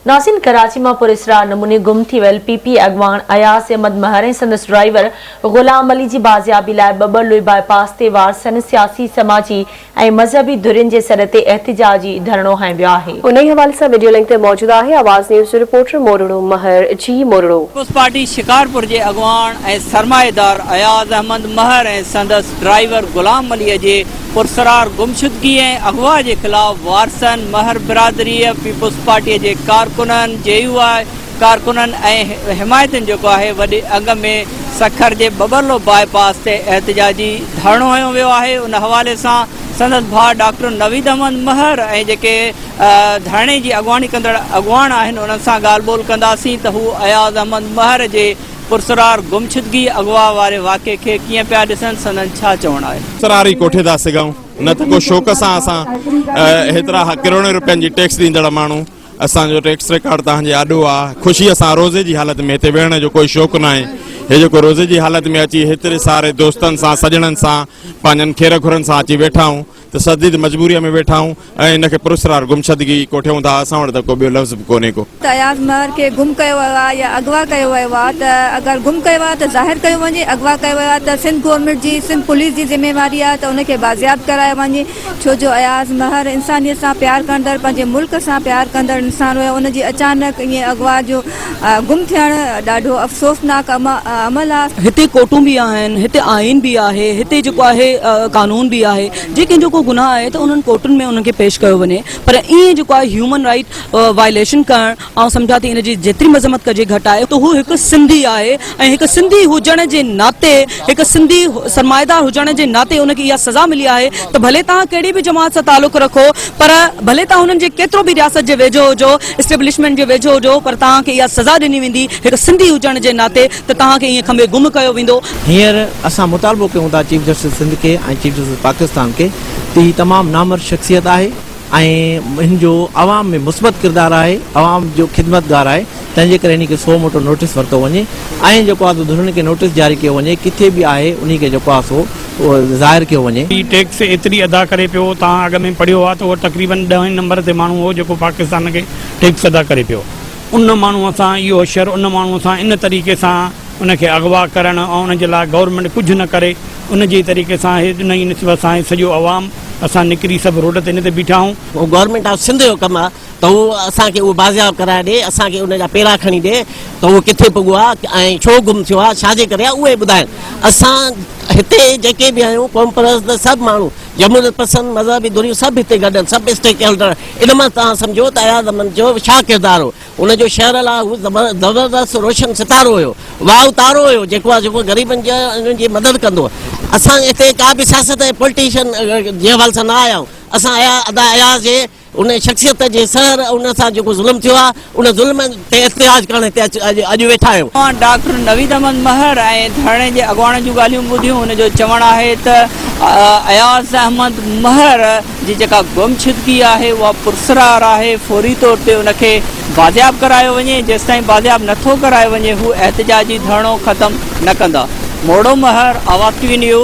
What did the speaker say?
ناظرين ڪراچي مان پراسرار نموني گم ٿي ويل پي پي اڳواڻ اياز احمد مهر ۽ سندس ڊرائيور غلام علي جي بازيابي لاء ٻٻرلوئي باء پاس تي وارثن، سياسي، سماجي ۽ مذهبي ڌرين جي سڏ تي احتجاجي ڌرڻو هنيو ويو آهي. انهي حوالي سان وڊيو لنڪ تي موجود آهي آواز نيوز جو رپورٽر مورڙو مهر جي مورڙو. پيپلز پارٽي شڪارپور جي اڳواڻ ۽ سرمائيدار اياز احمد مهر ۽ سندس ڊرائيور غلام علي جي پرسرار گمشدگي ۽ اغوا جي خلاف وارثن، مهر برادريء، پيپلز پارٽيء جي ڪارڪنن، جي يو آء ڪارڪنن ۽ حمايتين جيڪو آهي وڏي انگ ۾ سکر جي ٻٻرلو باء پاس تي احتجاجي ڌرڻو هنيو ويو آهي ان حوالي سان سندس ڀاء ڊاڪٽر نويد احمد مهر ۽ جيڪي ڌرڻي جي اڳواڻي ڪندڙ اڳواڻ آهن انهن سان ڳالهه ٻولهه ڪنداسين ته هو اياز احمد مهر جي پرسرار گمشدگي اغوا واري واقعي کي ڪيئن پيا ڏسن، سندن ڇا چوڻ آهي؟ سرار ئي ڪوٺي ٿا سگهون نه ته ڪو شوق سان اسان هيترا ڪروڙين روپين جي ٽيڪس ڏيندڙ ماڻهو اسان جو ٽيڪس رڪارڊ توهان جي آڏو آ خوشي سان روزي جي حالت ۾ هتي ويهڻ جو ڪوئي شوق ناهي هي جيڪو روزي جي حالت ۾ اچي هيتري ساري دوستن سان سڄڻن سان پنهنجن کير گهرن سان اچي ويٺا آهيون ته شديد مجبوريء ۾ ويٺا آهيون ۽ ان کي پراسرار گمشدگي ڪوٺيون ٿا، اسان وٽ ته ڪو ٻيو لفظ به ڪونهي ڪو. ته اياز مهر کي گم ڪيو ويو آهي يا اغوا ڪيو ويو آهي ته اگر گم ڪيو آهي ته ظاهر ڪيو وڃي، اغوا ڪيو ويو آهي ته سنڌ گورنمينٽ جي سنڌ پوليس جي ذميواري آهي ته ان کي بازياب ڪرايو وڃي ڇو جو اياز مهر انسانيت سان پيار ڪندڙ پنهنجي ملڪ سان پيار ڪندڙ انسان هيو ان جي اچانڪ ائين اغوا جو گم ٿيڻ ڏاڍو افسوسناڪ عمل آ. هتي ڪورٽون به آهن، هتي آئين به آهي، هتي جيڪو آهي قانون به آهي، جي ڪنهن جو ڪو گناهه آهي ته انهن ڪورٽن ۾ انهن کي پيش ڪيو وڃي پر ائين جيڪو آهي هيومن رائيٽ وائليشن ڪرڻ آئون سمجهان ٿي ان جي جيتري مذمت ڪجي گهٽ آهي ته هو هڪ سنڌي آهي ۽ هڪ سنڌي هجڻ جي ناتي هڪ سنڌي سرمائيدار هجڻ جي ناتي ان کي اها سزا ملي آهي ته ڀلي توهان ڪهڙي به جماعت سان تعلق رکو پر ڀلي توهان انهن جي ڪيترو به رياست جي ويجهو هجو، اسٽيبلشمينٽ جي ويجهو هجو پر توهان کي اها سزا ڏني ويندي هڪ سنڌي هجڻ جي ناتي ته توهان کي ائين کنڀي گم ڪيو ويندو. هينئر اسان مطالبو ڪيون ٿا چيف جسٽس سنڌ کي ۽ چيف جسٽس پاڪستان کي ته هي تمام نامور شخصيت آهي ۽ هن جو عوام ۾ مثبت ڪردار آهي، عوام جو خدمتگار آهي، تنهن جي ڪري هن کي سو موٽو نوٽيس ورتو وڃي ۽ جيڪو آهي سو ڌرين کي نوٽيس جاري ڪيو وڃي ڪٿي به آهي انهي کي جيڪو آهي سو ظاهر ڪيو وڃي. هي ٽيڪس ايتري ادا ڪري پيو توهان اڳ ۾ پڙهيو آهي ته اهو تقريبن ڏهين نمبر تي ماڻهو هو جيڪو پاڪستان کي ٽيڪس ادا ڪري پيو ان ماڻهو سان اهو حشر ان ماڻهو سان ان طريقي سان ان کي اغوا ڪرڻ ۽ ان جي لاء گورنمينٽ ڪجهه نه ڪري ان جي طريقي سان هي ان جي نسبت سان هي سڄو عوام اسان نڪري سڀ روڊ تي ان تي بيٺا آهيون. اهو گورنمينٽ آف سنڌ جو ڪم آهي ته هو اسان کي اهو بازياب ڪرائي ڏي، اسان کي ان جا پيرا کڻي ڏي ته اهو ڪٿي پڳو آهي ۽ ڇو گم ٿيو آهي، ڇا جي ڪري آهي، اهي ٻڌائين. اسان هتي جيڪي به آهيون قومپرست سڀ ماڻهو، جمهوريت پسند، مذهبي ڌريون سڀ هتي گڏ آهن، سڀ اسٽيڪ هولڊر، ان مان توهان سمجهو ته اياز احمد جو ڇا ڪردار هو. ان جو شهر لاء هو زبردست روشن ستارو هيو، واء تارو هيو، جيڪو آهي جيڪو غريبن جي انهن جي مدد ڪندو هو. اسان هتي ڪا به سياست ۽ پولٽيشن جي حوالي سان نه آيا آهيون، اسان آيا ادا اياز جي ان شخصيت جي سحر ان سان جيڪو ظلم ٿيو آهي ان ظلم تي احتجاج ڪرڻ هتي اڄ ويٺا آهيون. اوهان ڊاڪٽر نويد احمد مهر ۽ ڌرڻي جي اڳواڻن جون ڳالهيون ٻڌيون، هن جو چوڻ آهي ته اياز احمد مهر جي جيڪا گمشدگي آهي اها پرسرار آهي، فوري طور تي ان کي بازياب ڪرايو وڃي، جيستائين بازياب نٿو ڪرايو وڃي هو احتجاجي ڌرڻو ختم نه ڪندا. Morro Mehar, Awaz T V news.